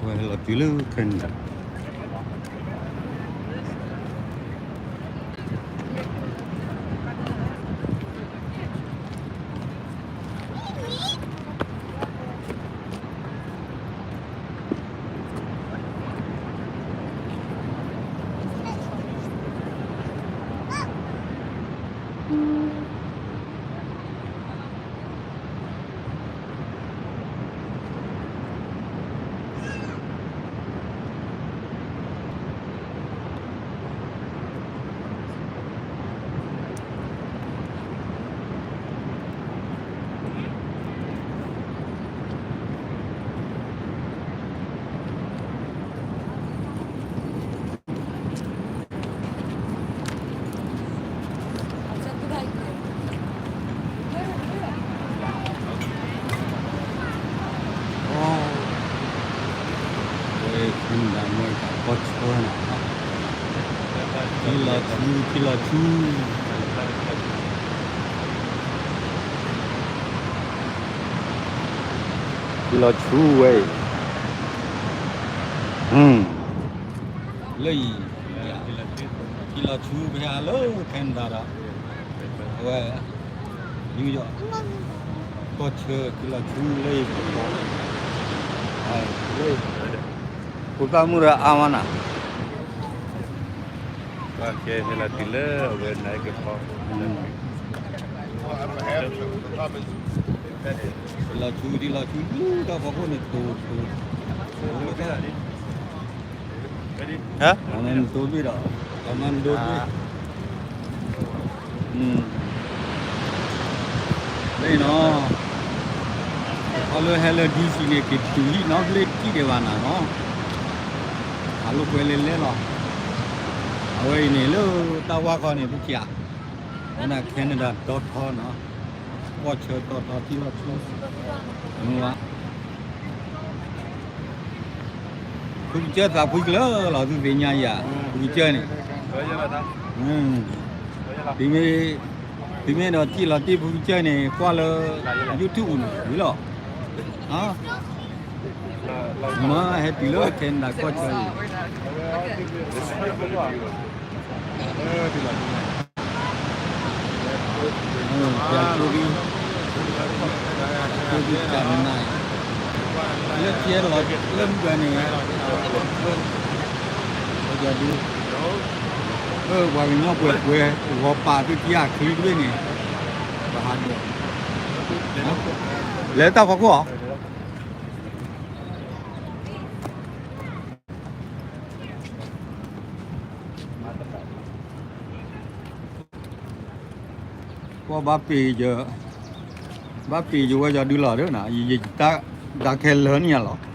ဝဲလီၤတုၤလၢ Canada. ဝဲ Canada မ့ၢ်တၢ်ကီၢ်ဆၢနၤ, ထံလီၤဆူ ထံလီၤဆူ, ထံလီၤဆူဝဲအံၤ, လၢအံၤ, ထံလီၤဆူဖဲလၢ Canada ဒီး, အဝဲ New York ကီၢ်ဆၢ ထံလီၤဆူလၢအံၤ, ဖိသၣ်မုၣ်ဒီးအါမးနၤ, ကဲဟဲလီၤတုၤလၢအဝဲန့ၣ်ကဖီ, ထံလီၤဆူ ထံလီၤဆူ လၢတၢ်ဖီခိၣ်န့ၣ် တိၤ တိၤ တိၤလၢတၢ် ဟါ, အမၤနတိၤဘ့ၣ်ဒီး, အမၤနတိၤဘ့ၣ်, လၢနီၤ, ခီလၢဟဲလၢ D C န့ၣ် က့ၤတုၤဟံၣ်နီတဘျ့ထံၣ်ဒံးဘၣ်နၤနီၤ, အလိာ်ကွဲလဲၤလဲၤလီၤ, အဝဲအံၤန့ၣ်လၢတၢ်ဝါခီန့ၣ် သုထံၣ်ဧါ, ဝဲဒၣ် Canada တီထီနီၤ, ကီၢ်ဆၢတီထီထံလီၤဆူ, မ့ၢ်ဝဲ ဖုကစၢၢ်သးဖှံကျၢၤလီၤ သုသ့ၣ်ညါယၤ, ဖုကစၢၢ်န့ၣ်, သုမ့ၢ်, သုမ့ၢ်ဒီးစံၣ်လီၤတ့ၢ်ဖုကစၢၢ်န့ၣ် ကွၢ်လၢ YouTube န့ၣ် ဝံၤလီၤ, မ့ၢ်ဟဲတုၤလၢ Canada ကီၢ်ဆၢအံၤ ပၠးကျိဒံ, ကျိဒံကနၤ, လၢကဲလီၤလၢမုၢ်ပှဲၤန့ၣ်, ဒု, ပှၤကညီပှဲၤပှဲၤ ဂီၤပာ်သုထံအချံတဘ့ၣ်န့ၣ်, ပဟးဒိး, လဲၤတၢ်ဖီခိၣ်ဧါ ကွၢ်ဘၣ်ပ့ၤယ, ဘၣ်ပ့ၤယဝဲယီၤဒုလီၤဒၣ်နၤ, ယတၢ်ဒၣ်ခဲလၢာ်န့ၣ်လီၤ,